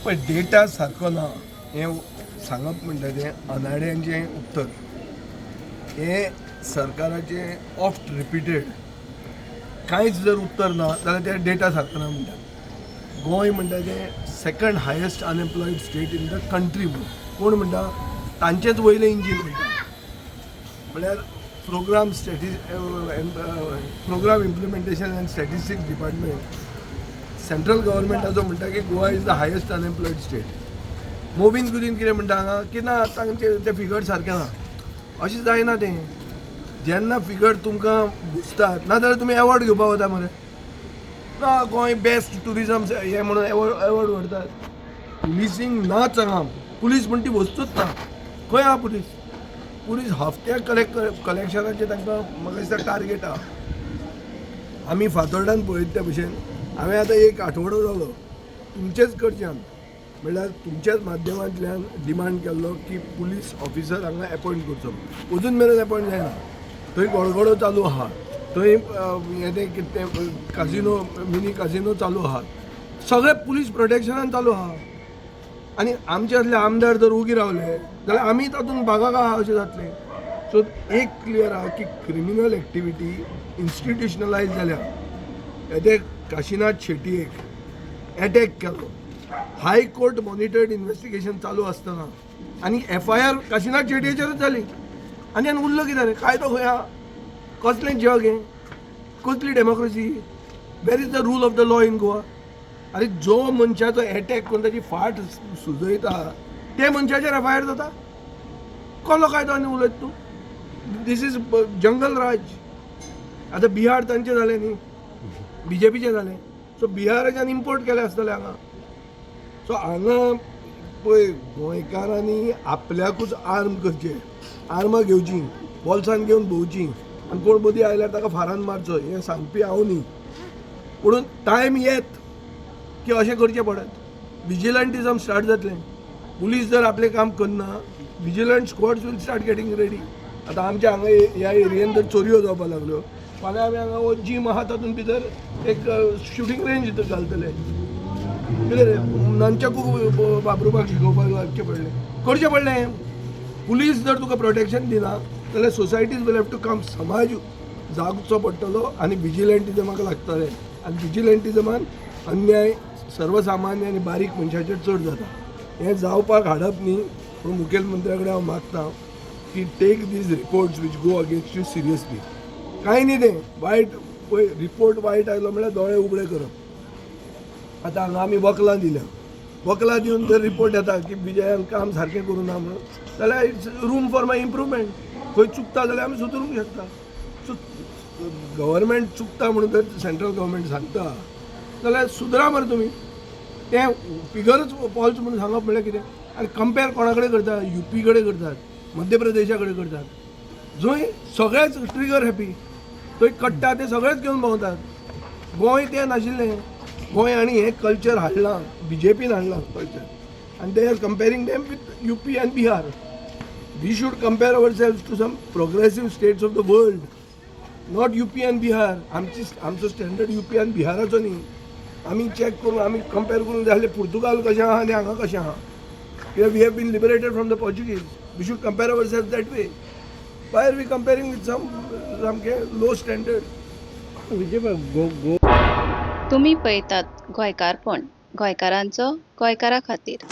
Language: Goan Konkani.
पळय, डेटा सारको ना हें सांगप म्हणटा तें अनाड्यांचें उत्तर. हें सरकाराचें ऑफ्ट रिपीटेड. कांयच जर उत्तर ना जाल्यार ते डेटा सारको ना म्हणटात. गोंय म्हणटा तें second highest unemployed state in the country म्हणून कोण म्हणटा? तांचेच वयलें इंजीन म्हणटा. म्हळ्यार Programme Implementation and Statistics Department, central गव्हर्मेंटाचो म्हणटा की Goa is the highest unemployed state. Mauvin Godinho कितें म्हणटा हांगा की ना, तांचे ते फिगर सारकें ना. अशें जायना तें. जेन्ना फिगर तुमकां बुजतात ना जाल्यार तुमी एवॉर्ड घेवपाक वता मरे. ना, गोंय बेस्ट ट्युरिजम हें म्हणून एवॉर्ड व्हरतात. पुलिसींग नाच हांगा. पुलीस म्हण ती वस्तूच ना. खंय आहा पुलीस? पुलीस हफ्त्याक कलेक्शनाचें तांकां म्हाका दिसता टार्गेट आहा. आमी फातोर्डान पळयत त्या भशेन हांवें आतां एक आठवडो जालो तुमचेच कडच्यान, म्हणल्यार तुमच्याच माध्यमांतल्यान डिमांड केल्लो की पुलीस ऑफिसर हांगा एपॉयंट करचो. अजून मेरेन एपॉयंट जायना. थंय गडगडो चालू आहा. थंय हें तें कितें तें काजिनो, मिनी काजिनो चालू आहा. सगळे पुलीस प्रोटेक्शनान चालू आहा आनी आमचे असले आमदार जर उगी रावले जाल्यार आमी तातूंत भागाक आहा अशें जातलें. सो एक क्लियर आहा की क्रिमिनल एक्टिविटी इन्स्टिट्युशनलायज जाल्या. ते काशिनाथ शेटयेक एटॅक केलो, हायकोर्ट मॉनिटर्ड इन्व्हेस्टिगेशन चालू आसतना आनी एफआयआर काशिनाथ शेटयेचेरूच जाली. आनी आनी उरलो कितें रे? कायदो खंय आहा? कसलें जग हें? कसली democracy? Where is the rule of the law in Goa? आनी जो मनशाचो एटॅक करून ताची फाट सुजयता ते मनशाचेर एफआयआर जाता. कसलो कायदो आनी उलयत तूं? This is jungle Raj. आतां बिहार तांचें जालें न्ही, बीजेपीचें जालें. सो बिहाराच्यान इम्पोर्ट केलें आसतलें हांगा. सो हांगा पळय, गोंयकारांनी आपल्याकूच आर्म करचें, आर्मां घेवचीं, बोल्सान घेवन भोंवचीं आनी कोण मदीं आयल्यार ताका फारान मारचो हें सांगपी हांव न्ही. पुणून टायम येत की अशें करचें पडत. विजिलंटिजम स्टार्ट जातलें. पुलीस जर आपलें काम करना, vigilant squads will start getting ready. आतां आमच्या हांगा ह्या एरियेन जर चोरयो जावपाक लागल्यो, फाल्यां आमी हांगा हो जीम आहा तातूंत भितर एक शुटींग रेंज घालतले. कितें रे, नंचकू वापरुपाक शिकोवपाक लागचें पडलें, करचें पडलें. पुलीस जर तुका प्रोटेक्शन दिना जाल्यार societies will have to come. समाज जागचो पडटलो आनी विजिलंटिजमाक लागतलें आनी विजिलंटिजमान अन्याय सर्वसामान्य आनी बारीक मनशाचेर चड जाता. हें जावपाक हाडप न्ही पूण मुखेलमंत्र्या कडेन हांव मागता की take these reports which go against you seriously. कांय न्ही तें वायट. पळय, रिपोर्ट वायट आयलो म्हळ्यार दोळे उगडे करप. आतां हांगा आमी वकलां दिल्या. वकलां दिवन जर रिपोर्ट येता की विजयान काम सारकें करूं ना म्हणून जाल्यार it's room for my improvement. खंय चुकता जाल्यार आमी सुदरूंक शकता. सो गव्हर्मेंट चुकता म्हणून जर सेंट्रल गव्हर्मेंट सांगता जाल्यार सुदरा मरे तुमी. तें फिगरूच फॉल्स म्हणून सांगप म्हणल्यार कितें? आनी कंपेर कोणा कडेन करता? युपी कडेन करतात, मध्य प्रदेशा कडेन करतात, जंय सगळेच ट्रिगर हॅपी. थंय कट्टा ते सगळेच घेवन भोंवतात. गोंय तें नाशिल्लें. गोंय आनी हें कल्चर हाडलां, बीजेपीन हाडलां कल्चर आनी they are comparing them with UP and Bihar. We should compare ourselves to some progressive states of the world, not UP and Bihar. आमची आमचो स्टँडर्ड युपी आनी बिहाराचो न्ही. आमी चॅक करून, आमी कंपेर करून जाल्यार पुर्तुगाल कशें आहा आनी हांगा कशें आहा. कित्याक we have been liberated from the Portuguese. We should compare ourself that way. Why are we comparing with some सामकें लो स्टँडर्ड? विजय गो गो तुमी पळयतात गोंयकारपण, गोंयकारांचो गोंयकारा खातीर.